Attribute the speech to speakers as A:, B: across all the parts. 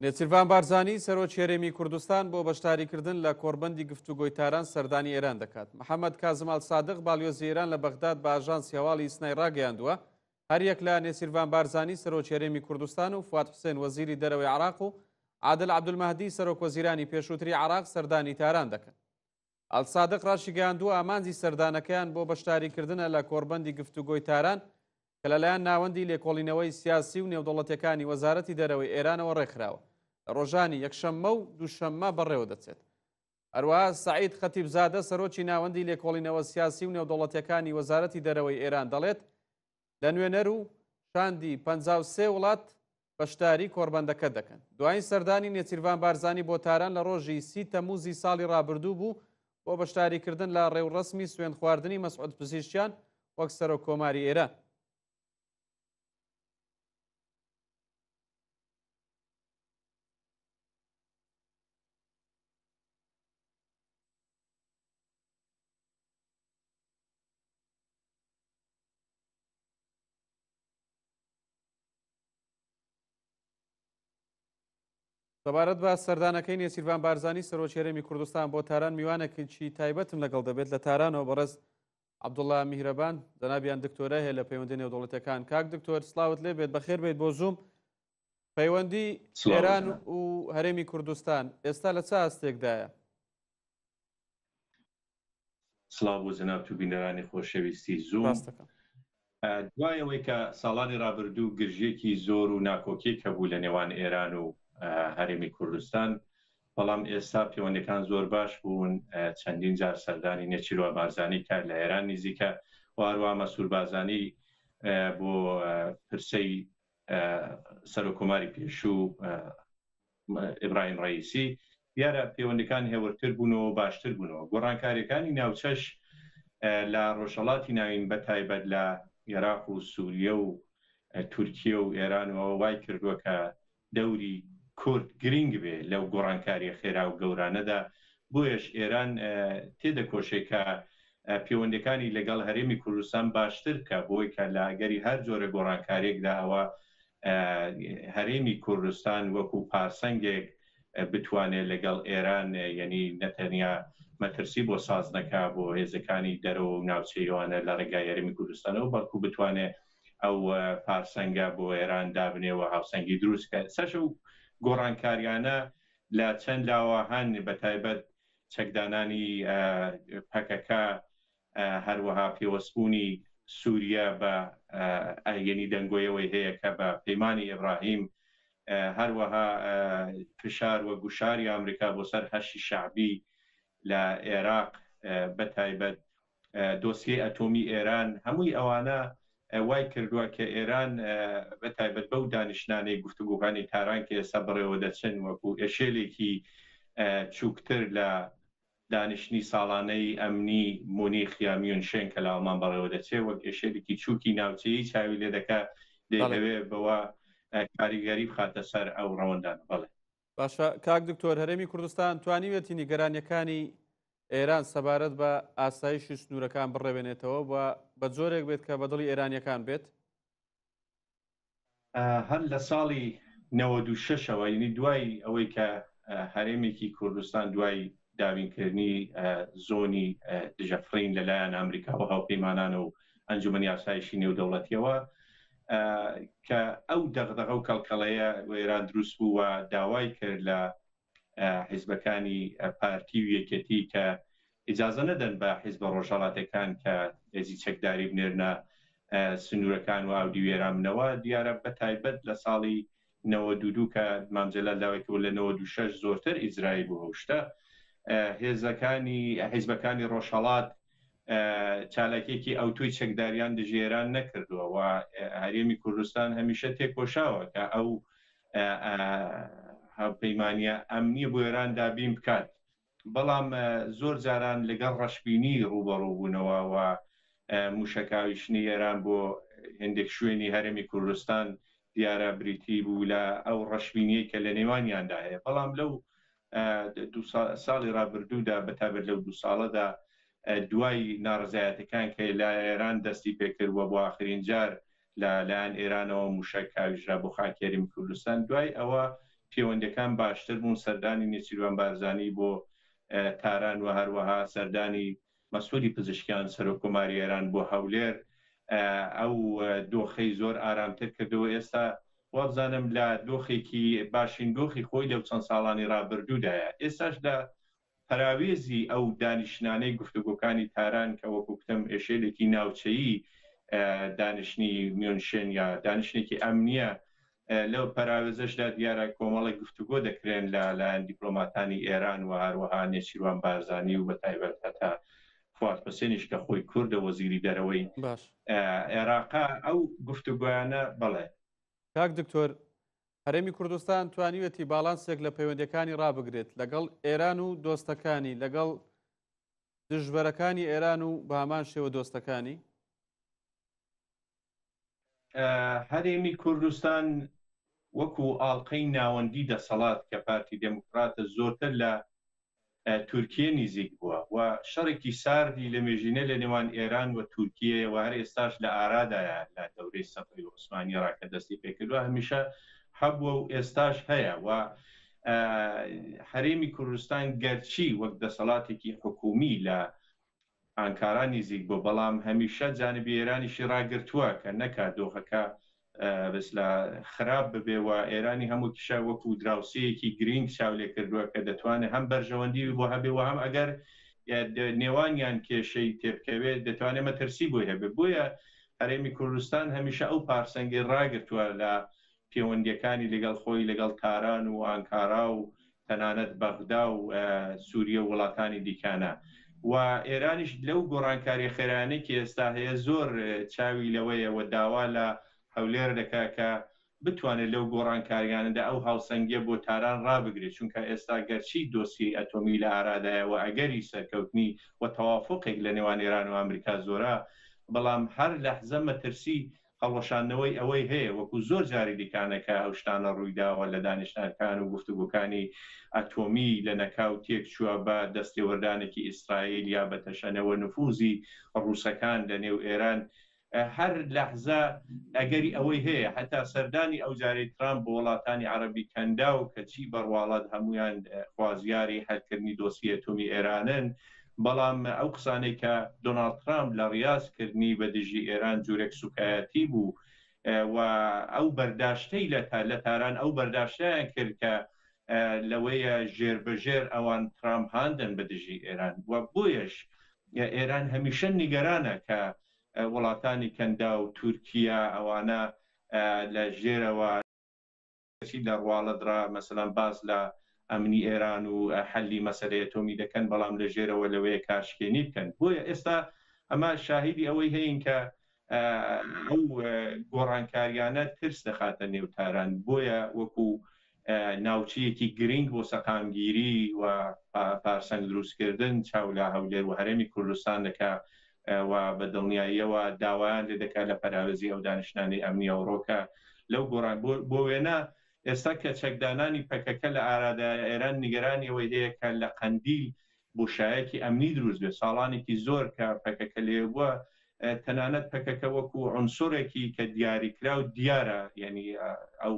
A: نێچیرڤان بارزانی، سەرۆکی هەرێمی کوردستان بۆ بەشداریکردن لە کۆڕبەندی گفتوگۆی تاران سەردانی ئێران دەکات. محەمەد کازم ئالسادق، باڵیۆزی ئێران لە بەغداد بە ئاژانسی هەواڵی ئیسنای ڕاگەیاندووە، هەریەک لە نێچیرڤان بارزانی، سەرۆکی هەرێمی کوردستان و فواد حوسێن، وەزیری دەرەوەی عێراق و عادل عەبدولمەهدی، سەرۆکوەزیرانی پێشووتری عێراق سەردانی تاران دەکەن. ئەلسادق ڕاشیگەیاندووە، ئامانجی سەردانەکەیان بۆ بەشداریکردنە لە کۆڕبەندی گفتوگۆی تاران کە لەلایەن ناوەندی لێکۆڵینەوەی سیاسی و نێودەوڵەتیەکانی وەزارەتی دەرەوەی ئێرانەوە ڕێکخراوە، لە ڕۆژانی یەکشەممە و دووشەممە بەڕێوەدەچێت. هەروەها سەعید خەتیبزادە سەرۆکی ناوەندی لێکۆڵینەوە سیاسی و نێودەوڵەتیەکانی وەزارەتی دەرەوەی ئێران دەڵێت، لە نوێنەر و شاندی 53 وڵات بەشداری کۆڕبەندەکە دەکەن. دوایین سەردانی نێچیرڤان بارزانی بۆ تاران لە ڕۆژی سی تەمموزی ساڵی ڕابردوو بوو بۆ بەشداریکردن لە ڕێوڕەسمی سوێندخواردنی مەسعود پزیشکیان وەک سەرۆک کۆماری ئێران. سەبارەت بە سەردانەکەی نێچیرڤان بارزانی سەرۆکی هەرێمی کوردستان بۆ تاران میوانێکی تایبەتم لەگەڵ دەبێت لە تارانەوە بەڕێز عەبدوڵا میهرەبان جەنابیان دکتۆرای هەیە لە پەیوەندی نێودەوڵەتەکان کاک دکتۆر سلااوت لێ بێت بەخێر بێت بۆ زووم پەیوەندی ئێران و هەرێمی کوردستان ئێستا لە چ ئاستێکدایە؟
B: سڵاو بۆ جەنابت و بینەرانی خۆشەویستی زووم.
A: ڕاستەکەم.
B: دوای ئەوەی کە ساڵانی ڕابردوو گرژییەکی زۆر و ناکۆکییەک هەبوو لە نێوان ئێران و هەرێمی کوردستان، بەڵام ئێستا پەیوەندییەکان زۆر باش بوون، چەندین جار سەردانی نێچیروان بارزانی کە لە ئێران نیزیکە و هەروەها مەسرور بارزانی بۆ پرسەی سەرۆککۆماری پێشوو ئیبراهیم ڕەئیسی، دیارە پەیوەندەکان هێورتر بوونەوە و باشتر بوونەوە. گۆڕانکارییەکانی ناوچەش لە ڕۆژهەڵاتی ناوین بە تایبەت لە ئێراق و سووریە و تورکیە و ئێران و ئەوە وای کردووە کە دەوری کورد گرینگ بێ لەو گۆڕانکارییە خێرا و گەورانەدا، بۆیەش ئێران تێدەکۆشێ کە پێوەندیەکانی لەگەڵ هەرێمی کوردستان باشتر بکا بۆی کە لە ئەگەری هەر جۆرە گۆڕانکاریەکدا ئەوە هەرێمی کوردستان وەکو پارسەنگێک بتوانێت لەگەڵ ئێران یەنی نەتەنیا مەترسی بۆ ساز نەکا بۆ هێزەکانی دەرەوە و ناوچەی ئەوانە لە ڕێگای هەرێمی کوردستانەوە بەڵکو بتوانێت ئەو پارسەنگە بۆ ئێران دابنێ و هاوسەنگی دروست کە ئێستاش ئەو گۆڕانکاریانە لە چەند لاوە هەن بەتایبەت چەکدانانی پەکەکە هەروەها پێوەستبوونی سووریە بە ئەهیەنی دەنگۆیەوەی هەیە کە بە پەیمانی ئیبراهیم، هەروەها فشار و گوشاری ئامریکا بۆ سەر حەشی شەعبی لە ئێراق بە تایبەت دۆسیەی ئەتۆمی ئێران، هەمووی ئەوانە وای کردووە کە ئێران بە تایبەت بەو دانیشتنانەی گفتوگۆکانی تاران کە ئێستا بەڕێوە دەچن وەکوو ئێشێلێکی چووکتر لە دانیشتنی ساڵانەی ئەمنی مونیخ یا میونشێن کە لە ئاڵمان بەڕێوە دەچێ وەک ئێشێلێکی چووکی ناوچەیی چاوی لێ دەکا دەیهەوێ بەوە کاریگەری بخاتە سەر ئەو ڕەوەندانە. بەڵێ.
A: باشە کاک دکتۆر هەرێمی کوردستان توانیویەتی نیگەرانیەکانی ئێران سەبارەت بە ئاسایشی سنوورەکان بڕەوێنێتەوە و بە جۆرێک بێت کە بە دڵی ئێرانیەکان بێت؟
B: هەر لە ساڵی 96 ەوە یعنی دوای ئەوەی کە هەرێمێکی کوردستان دوای دابینکردنی زۆنی دژەفڕین لەلایەن ئەمریکا و هاوپەیمانان و ئەنجومەنی ئاسایشی نێودەوڵەتیەوە کە ئەو دەغدەغە و کەڵکەڵەیە ئێران دروست بوو و داوای کرد لە حیزبەکانی پارتی و یەکێتی کە ئیجازە نەدەن بە حیزبە ڕۆژهەڵاتەکان کە هێزی چەکداری بنێرنە سنوورەکان و ئاودیوی ئێران بنەوە. دیارە بە تایبەت لە ساڵی 92 کە مام جەلال داوای کردووە لە 96 زۆرتر ئیجرایی بوو ئەو شتە. هێزەکانی حیزبەکانی ڕۆژهەڵات چالاکیەکی ئەوتۆی چەکداریان دژی ئێران نەکردووە و هەرێمی کوردستان هەمیشە تێکۆشاوە کە ئەو هاوپەیمانیە ئەمنیە بۆ ئێران دابین بکات بەڵام زۆر جاران لەگەڵ ڕەشبینی ڕووبەڕوو بوونەوە و موشەکاویشتنی ئێران بۆ هێندێک شوێنی هەرێمی کوردستان دیارە بریتی بوو لە ئەو ڕەشبینیەی کە لە نێوانیاندا هەیە بەڵام لەو دوو ساڵی ڕابردوودا بەتابەت لەو دوو ساڵەدا دوای ناڕەزایەتەکان کە لە ئێران دەستی پێکرد و بۆ ئاخرین جار لە لایەن ئێرانەوە موشەک هاویژرا بۆ خاکی هەرێمی کوردستان دوای ئەوە. پەیوەندەکان باشتر بوون، سەردانی نێچیروان بارزانی بۆ تاران و هەروەها سەردانی مەسعودی پزیشکیان سەرۆک کۆماری ئێران بۆ هەولێر ئەو دۆخەی زۆر ئارامتر کردەوە. ئێستا وابزانم لە دۆخێکی باشین دۆخی خۆی لەو چەند ساڵانی ڕابردوودایە. ئێستاش لە پەراوێزی ئەو دانیشتنانەی گفتوگۆکانی تاران کە وەکو کوتم ئێشێلێکی ناوچەیی دانیشتنی میونشن یا دانیشتنێکی ئەمنییە، لەو پەراوێزەشدا دیارە کۆمەڵێک گفتوگۆ دەکرێن لە لایەن دیپلۆماتانی ئێران و هەروەها نێچیروان بارزانی و بەتایبەت هەتا فواد حوسێنیش کە خۆی کوردە وەزیری دەرەوەی
A: باش.
B: عێراقە، ئەو گفتوگۆیانە بەڵێ.
A: کاک دکتۆر، هەرێمی کوردستان توانیویەتی باڵانسێک لە پەیوەندیەکانی ڕابگرێت لەگەڵ ئێران و دۆستەکانی، لەگەڵ دژبەرەکانی ئێران و بە هەمان شێوە دۆستەکانی؟
B: هەرێمی کوردستان وەکو ئاڵقەی ناوەندی دەسەڵات کە پارتی دێموکڕاتە زۆرتر لە تورکیە نیزیک بووە و شەڕێکی ساردی لە مێژینە لە نێوان ئێران و تورکیەیە و هەر ئێستاش لە ئارادایە لە دەورەی سەفەوی عوسمانی ڕا کە دەستی پێکردوە هەمیشە هەبووە و ئێستاش هەیە و هەرێمی کوردستان گەرچی وەک دەسەڵاتێکی حکوومی لە ئانکارا نیزیک بووە، بەڵام هەمیشە جانبی ئێرانیشی ڕاگرتووە کە نەکا دۆخەکە بەسلا خراپ ببێ و ئێرانی هەموو کیشە وەکوو دراوسێیەکی گرینگ چاو لێ کردووە کە دەتوانێ هەم بەرژەوەندیی بۆ هەبێ و هەم ئەگەر نێوانیان کێشەی تێبکەوێ دەتوانێ مەترسی بۆی هەبێ. بۆیە هەرێمی کوردستان هەمیشە ئەو پارسەنگەی ڕاگرتووە لە پێوەندییەکانی لەگەڵ خۆی لەگەڵ تاران و ئانکارا و تەنانەت بەغدا و سوریە و وڵاتانی دیکانە و ئێرانیش لەو گۆڕانکاریە خێرایانەی کە ئێستا هەیە زۆر چاوی لەوەیە و داوا لە هەولێر دەکا کە بتوانێت لەو گۆڕانکاریانەدا ئەو هاوسەنگیە بۆ تاران ڕابگرێت چونکە ئێستا گەرچی دۆسیەی ئەتۆمی لە ئارادایە و ئەگەری سەرکەوتنی و تەوافوقێک لە نێوان ئێران و ئامریکا زۆرە بەڵام هەر لەحزە مەترسی هەڵوەشاندنەوەی ئەوەی هەیە وەکو زۆر جاری دیکانە کە ئەو شتانە ڕوویداوە لە دانیشتنەکان و گفتوگۆکانی ئەتۆمی لەنەکاو تێکچووە بە دەستێوەردانێکی ئیسرائیل یا بە تەشەنەوە نفوزی ڕووسەکان لە نێو ئێران هەر لەحزە ئەگەری ئەوەی هەیە هەتا سەردانی ئەو جارەی ترامپ بۆ وڵاتانی عەڕەبی کەنداو کە چی بەڕواڵەت هەموویان خوازیاری حەلکردنی دۆسیەی ئەتۆمی ئێرانن بەڵام ئەو قسانەی کە دۆناڵد ترامپ لە ڕیاز کردنی بە دژی ئێران جورێک سوکایەتی بوو و ئەو بەرداشتەی لە لە تاران ئەو بەرداشتیان کرد کە لەوەیە ژێر بە ژێر ئەوان ترامپ هاندەن بە دژی ئێران و بۆیەش ئێران هەمیشە نیگەرانە کە وڵاتانی کەنداو تورکیا ئەوانە لە ژێرەوە کەچی لە ڕواڵەتڕا مەسەلەن باس لە ئەمنی ئێران و حەلی مەسەلەی ئەتۆمی دەکەن، بەڵام لە ژێرەوە لەوەیە کارشکێنی بکەن. بۆیە ئێستا ئەمە شاهیدی ئەوەی هەین کە ئەو گۆڕانکاریانە ترس دەخاتە نێو تاران. بۆیە وەکو ناوچەیەکی گرینگ بۆ سەقامگیری و پارسەنگ دروستکردن چاو لە هەولێر و هەرێمی کوردستان دەکا و بە دڵنیاییەوە داوایان لێ دەکات لە پەراوێزی ئەو دانیشتنانەی ئەمنی ئەوڕۆ کە لەو گۆڕان بۆ وێنە ئێستا کە چەکدانانی پەکەکە لە ئارادایە ئێران نیگەرانی ئەوەی هەیە کە لە قەندیل بۆشایەکی ئەمنی دروست بێت ساڵانێکی زۆر کە پەکەکە لێ بووە تەنانەت پەکەکە وەکو عنسرێکی کە دیاریکراو دیارە یعنی ئەو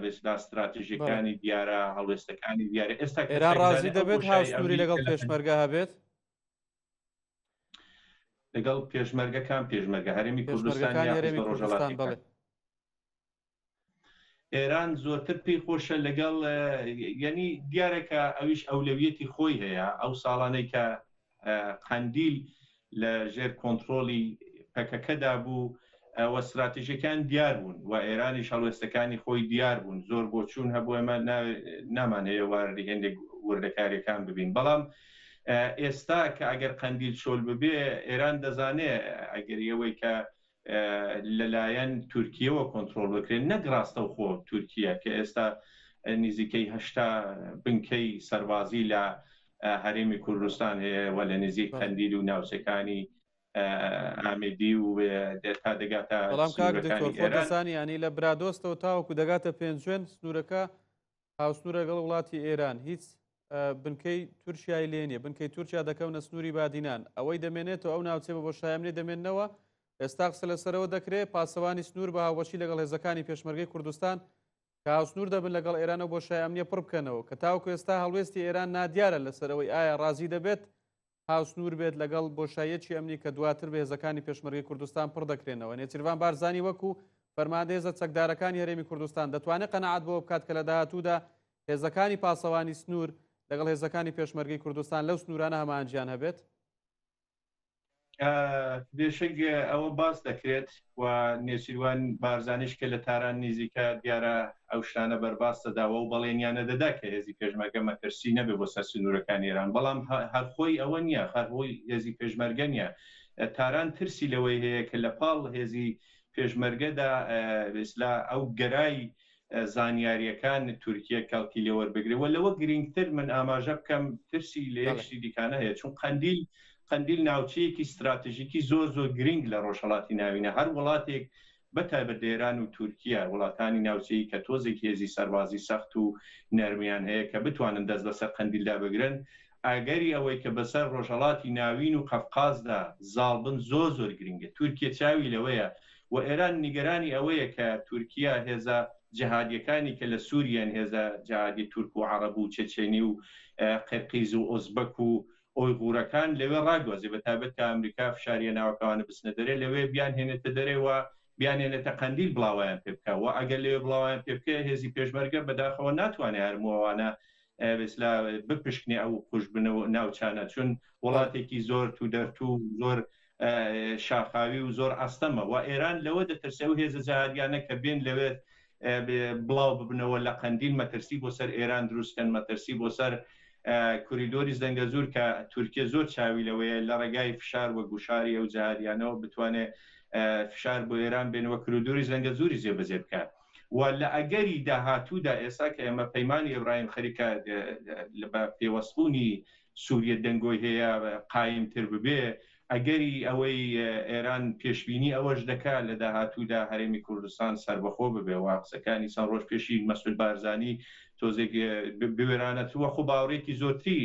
B: بێسلا استراتیژەکانی دیارە هەڵوێستەکانی دیارە ئێستا
A: ئێران ڕازی دەبێت هاوسنووری لەگەڵ پێشمەرگە هەبێت؟
B: لەگەڵ پێشمەرگە کام پێشمەرگە هەرێمی کوردستان یا
A: هەرێمی کوردستان بەڵێ
B: ئێران زۆرتر پێی خۆشە لەگەڵ یعنی دیارە کە ئەویش ئەولەویەتی خۆی هەیە ئەو ساڵانەی کە قەندیل لە ژێر کۆنتترۆلی پەکەکەدا بوو و استراتیژەکان دیار بوون و ئێرانیش هەڵوێستەکانی خۆی دیار بوون زۆر بۆچوون هەبوو ئێمە نامانەیە واردی هێندێک وردەکاریەکان ببین بەڵام ئێستا کە ئەگەر قەندیل چۆل ببێ ئێران دەزانێ ئەگەر ئەوەی کە لەلایەن تورکیەوە کۆنترۆڵ بکرێت نەک ڕاستەوخۆ تورکیە کە ئێستا نزیکەی هەشتا بنکەی سەربازی لە هەرێمی کوردستان هەیە و لە نزیک قەندیل و ناوچەکانی ئامێدی و تا دەگاتە
A: بەڵام کاک دکتۆر خۆت دەزانی یانی لە برادۆستەوە تاوەکو دەگاتە پێنجوێن سنوورەکە هاوسنوورە لەگەڵ وڵاتی ئێران هیچ بنکەی تورکیای لێ نیە بنکەی تورکیا دەکەونە سنووری بادینان ئەوەی دەمێنێتەوە ئەو ناوچەیە بە بۆشایەمنی دەمێننەوە ئێستا قسە لەسەرەوە دەکرێت پاسەوانی سنوور بە هاوبەشی لەگەڵ هێزەکانی پێشمەرگەی کوردستان. کە هاوسنوور دەبن لەگەڵ ئێران ئەو بۆشای ئەمنیە پڕ بکەنەوە کە تاوەکو ئێستا هەڵوێستی ئێران نادیارە لەسەر ئەوەی ئایا ڕازی دەبێت هاوسنوور بێت لەگەڵ بۆشاییەکی ئەمنی کە دواتر بە هێزەکانی پێشمەرگەی کوردستان پڕ دەکرێنەوە. نێچیرڤان بارزانی وەکو فەرماندەی هێزە چەکدارەکانی هەرێمی کوردستان دەتوانێت قەناعەت بەوە بکات کە لە داهاتوودا هێزەکانی پاسەوانی سنوور لەگەڵ هێزەکانی پێشمەرگەی کوردستان لەو سنوورانە هەماهەنگیان هەبێت؟
B: بێشک ئەوە باس دەکرێت و نێچیروان بارزانیش کە لە تاران نیزیکە دیارە ئەو شتانە بەرباس دەدا و ئەو بەڵێنیانە دەدا کە هێزی پێشمەرگە مەترسی نەبێ بۆ سەر سنوورەکانی ئێران بەڵام هەر خۆی ئەوە نییە هەر هۆی هێزی پێشمەرگە نییە تاران ترسی لەوەی هەیە کە لە پاڵ هێزی پێشمەرگەدا ئیسلا ئەو گەرای زانیاریەکان تورکیە کەڵکی لێ وەربگرێ و لەوە گرینگتر من ئاماژە بکەم ترسی لە یەک شتی دیکانە هەیە چون قەندیل قەندیل ناوچەیەکی ستراتژیکی زۆر زۆر گرینگ لە ڕۆژهەڵاتی ناوینە هەر وڵاتێک بە تایبەت ئێران و تورکیە وڵاتانی ناوچەیی کە تۆزێک هێزی سەربازی سەخت و نەرمیان هەیە کە بتوانن دەست بەسەر قەندیلدا بگرن ئەگەری ئەوەی کە بەسەر ڕۆژهەڵاتی ناوین و قەفقازدا زاڵ بن زۆر زۆر گرینگە. تورکیە چاوی لەوەیە و ئێران نیگەرانی ئەوەیە کە تورکیە هێزە جەهادیەکانی کە لە سوریەن، هێزە جەهادی تورک و عەڕەب و چەچێنی و قرقیز و ئۆزبەک و ئۆیغورەکان لەوێ ڕاگوازێ بە تایبەت کە ئەمریکا فشاریە ناوەکەوانە بچنە دەرێ لەوێ بیانهێنێتە دەرێ و بیانهێنێتە قەندیل بڵاوەیان پێ بکا و ئەگەر لەوێ بڵاوەیان پێ بکە هێزی پێشمەرگە بەداخەوە ناتوانێ هەرموو ئەوانە بەسلا بپشکنێ ئەو قوژبن و ناوچانە چون وڵاتێکی زۆر تودەرتوو و زۆر شاخاوی و زۆر ئەستەمە و ئێران لەوە دەترسێ ئەو هێزە جەهادیانە کە بێن لەوێ بڵاو ببنەوە لە قەندیل مەترسی بۆ سەر ئێران دروست کەن مەترسی بۆ سەر کوریدۆری زەنگەزور کە تورکیە زۆر چاوی لەوەیە لە ڕێگای فشار و گوشاری ئەو جەهادیانەوە بتوانێ فشار بۆ ئێران بێن و کریدۆری زەنگەزوری جێبەجێ بکات. و لە ئەگەری داهاتوودا ئێستا کە ئێمە پەیمانی ئیبراهیم خەریکە بە پێوەستبوونی سووریە دەنگۆی هەیە قایمتر ببێ، ئەگەری ئەوەی ئێران پێشبینی ئەوەش دەکا لە داهاتوودا هەرێمی کوردستان سەربەخۆ ببێ و قسەکانی چەند ڕۆژ پێشی مەسعود بارزانی تۆزێک بوێرانەتر و خۆباوەڕیەکی زۆرتری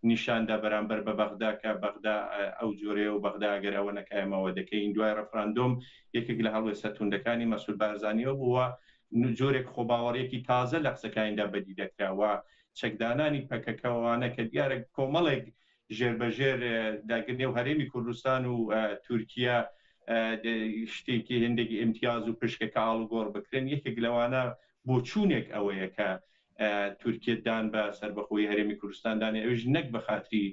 B: نیشان دا بەرامبەر بە بەغدا کە بەغدا ئەو جۆرەیە و بەغدا ئەگەر ئەوە نەکا ئێمە ئەوە دەکەین. دوای ڕێفراندۆم یەکێک لە هەڵوێستە توندەکانی مەسعود بارزانیەوە بوو و جۆرێک خۆباوەڕیەکی تازە لە قسەکانیدا بەدی دەکرا و چەکدانانی پەکەکەوانە کە دیارە کۆمەڵێک ژێربەژێر داگر نێو هەرێمی کوردستان و تورکیا شتێکی هێندێک ئیمتیاز و پشکەکە ئاڵوگۆڕ بکرێن یەکێک لەوانە بۆچوونێک ئەوەیە کە تورکیە دان بە سەربەخۆیی هەرێمی کوردستان دانێ ئەویش نەک بە خاتری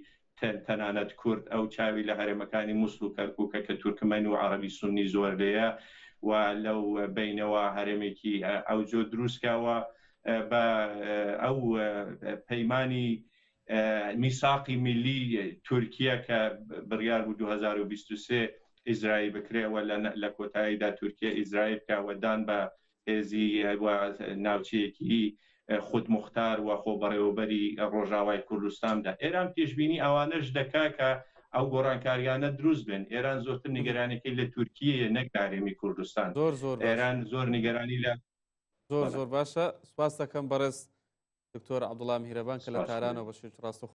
B: تەنانەت کورد ئەو چاوی لە هەرێمەکانی موسڵ و کەرکوکە کە تورکمەن و عەڕەبی سوننی زۆر لێیە و لەو بەینەوە هەرێمێکی ئەوجۆ دروست کا و بە ئەو پەیمانی میساقی میللی تورکیە کە بڕیار بوو 2023 ئیجرایی بکرێ و لە کۆتاییدا تورکیە ئیجرایی بکا و دان بە هێزی و ناوچەیەکی خودموختار و خۆبەڕێوەبەری ڕۆژاوای کوردستاندا. ئێران پێشبینی ئەوانەش دەکا کە ئەو گۆڕانکاریانە دروست بن. ئێران زۆرتر نیگەرانیەکەی لە تورکیەیە نەک لە هەرێمی کوردستان.
A: زۆر زۆر باشە.
B: ئێران زۆر نیگەرانی لە
A: زۆر زۆر باشە. سوپاس دەکەم بەڕێز دکتۆر عەبدوڵا میهرەبان کە لە
B: سوپاس.
A: تارانەوە بە شێوەیەکی ڕاستەوخۆ.